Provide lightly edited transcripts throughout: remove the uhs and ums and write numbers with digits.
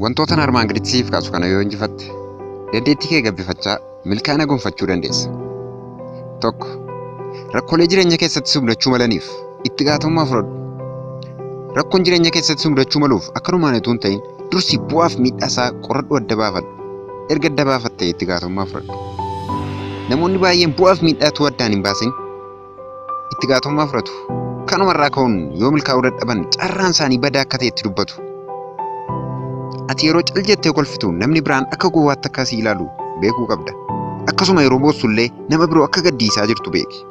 Wantoota armaan gaditti siif kaasu kana yoo injifatte dandeettii kee gabbifachaa milkaa'ina gonfachuu dandeessa. 1. Rakkoolee jireenya keessatti si mudachuu malaniif itti gaafatamummaa fudhadhu. Rakkoon jireenya keessatti si mudachuu maluuf akkanumaan utuu hin ta'in dursi bu'aaf miidhaa isaa qoradhu adda baafadhu. Erga adda baafattee itti gaafatamummaa fudhadhu. Namoonni baay'een bu'aaf miidhaa utuu addaan hin baasin itti gaafatamummaa fudhatu. Kanumarraa ka'uun yoo milkaa'uu dadhaban carraan isaanii badaa akka ta'etti dubbatu. Ati yeroo cal jettee kolfitu namni biraan akka gowwaatti akka si ilaalu beekuu qabda. Akkasuma yeroo boossu illee nama biroo akka gaddiisaa jirtu beeki.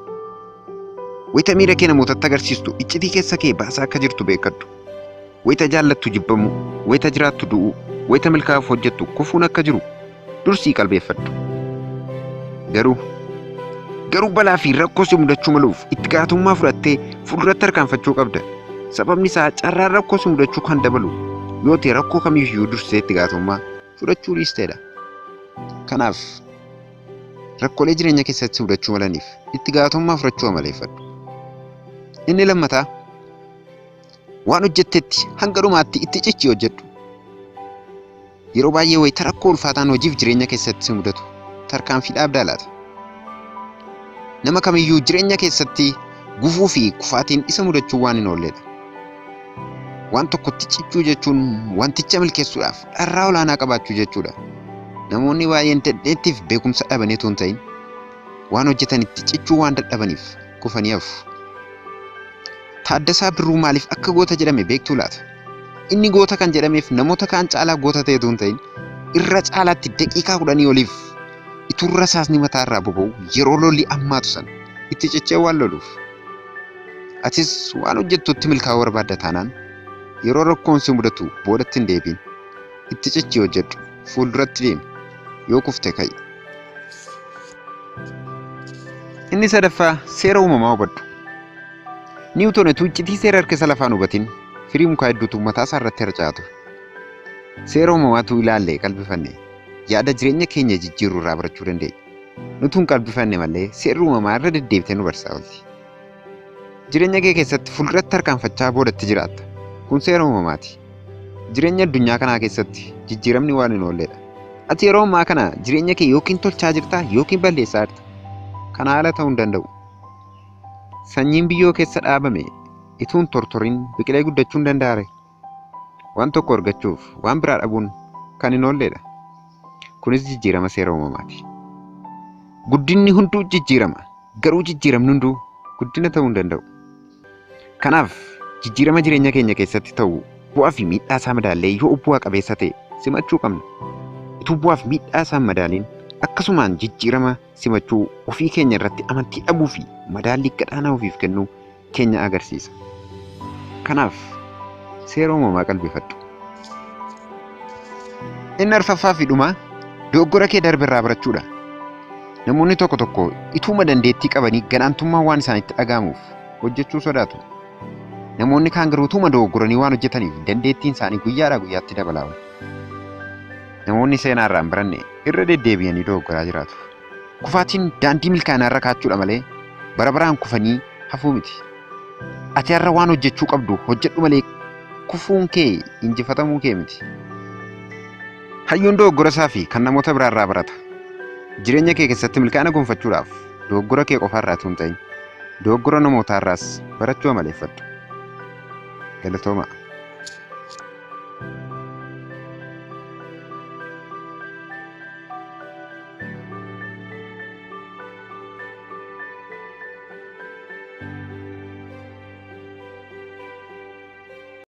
Wayita miira kee namootatti agarsiistu iccitii keessa kee baasaa akka jirtu beekkadhu. Wayita jaallattu jibbamuu, wayita jiraattu du'uu, wayita milkaa'uuf hojjettu kufuun akka jiru dursii qalbeeffadhu. Garuu garuu balaa fi rakkoo si mudachuu maluuf itti gaafatamummaa fudhattee fuulduratti tarkaanfachuu qabda. Sababni isaa carraan rakkoo si mudachuu kan dabalu yoo ta'e rakkoo kamiifiyyuu dursitee itti gaafatamummaa fudhachuu dhiisteedha. Kanaaf rakkoolee jireenya keessatti si mudachuu malaniif itti gaafatamummaa fudhachuu amaleeffadhu. Inni lammataa waan hojjettetti hanga dhumaatti itti cichii hojjedhu. Yeroo baay'ee wayita rakkoo ulfaataan hojiif jireenya keessatti si mudatu tarkaanfii dhaabdaa laata? Nama kamiyyuu jireenya keessatti gufuu fi kufaatiin isa mudachuu waan hin oolledha. Waan tokkotti cichuu jechuun wanticha milkeessuudhaaf dharraa olaanaa qabaachuu jechuudha. Namoonni baay'een dandeettiif beekumsa dhabanii utuu hin ta'in waan hojjetanitti cichuu waan dadhabaniif kufanii hafu. Taaddasaa Birruu maaliif akka goota jedhame beektuu laata? Inni goota kan jedhameef namoota kaan caalaa goota ta'e utuu hin ta'in irra caalaatti daqiiqaa 10 oliif utuu rasaasni mataa irraa boba'u yeroo lolli ammaatu sana itti cichee waan loluuf. Atis waan hojjettutti milkaa'uu barbaadda taanaan yeroo rakkoon si mudatu boodatti hin deebiin. Itti cichii hojjedhu. Fuulduratti deemi. Yoo kufte ka'i. Inni sadaffaa seera uumamaa hubadhu. Niwutoon utuu iccitii seera harkisa lafaa hin hubatin firii mukaa hedduutu mataa isaa irratti harca'a ture. Seera uumamaatu ilaalle qalbifanne yaada jireenya keenya jijjiiru irraa barachuu dandeenya. Nutu hin qalbifanne malee seerri uumamaa irra deddeebitee nu barsiisaa oolti. Jireenya kee keessatti fuulduratti tarkaanfachaa boodatti jiraatta. Kun seera uumamaati. Jireenya addunyaa kanaa keessatti jijjiiramni waan hin oolledha. Ati yeroo ammaa kana jireenya kee yookiin tolchaa jirta yookiin balleessaa jirta. Kana haala ta'uu hin danda'u. Sanyiin biyyoo keessa dhaabame utuu hin tortorin biqilee guddachuu hin danda'aare? Waan tokko argachuuf waan biraa dhabuun kan hin oolledha. Kunis jijjiirama seera uumamaati. Guddinni hunduu jijjiirama. Garuu jijjiiramni hunduu guddina ta'uu hin danda'u. Kanaaf jijjiirama jireenya keenya keessatti ta'u bu'aa fi miidhaa isaa madaallee yoo bu'a qabeessa ta'e simachuu qabna. Utuu bu'aa fi miidhaa isaa hin madaaliin akkasumaan jijjiirama simachuu ofii keenya irratti amantii dhabuu fi madaallii gad-aanaa ofiif kennuu keenya agarsiisa. Kanaaf seera uumamaa qalbifadhu. Inni arfaffaa fi dhumaa dogoggora kee darbe irraa barachuudha. Namoonni tokko tokko ituuma dandeettii qabanii gad-aantummaan waan isaanitti dhaga'amuuf hojjechuu sodaatu. Namoonni kaan garuu utuma dogoggoranii waan hojjetaniif dandeettiin isaanii guyyaadhaa guyyaatti dabalaa oola. Namoonni seenaa irraa hin baranne irra deddeebi'anii dogoggoraa jiraatu. Kufaatiin daandii milkaa'inaa irra kaachuudha malee bara baraan kufanii hafuu miti. Ati har'a waan hojjechuu qabdu hojjedhu malee kufuun kee injifatamuu kee miti. Hayyuun dogoggora isaa fi kan namoota biraa irraa barata. Jireenya kee keessatti milkaa'ina gonfachuudhaaf dogoggora kee qofa irraa utuu hin ta'in dogoggora namootaa irraas barachuu amaleeffadhu. Galatoomaa.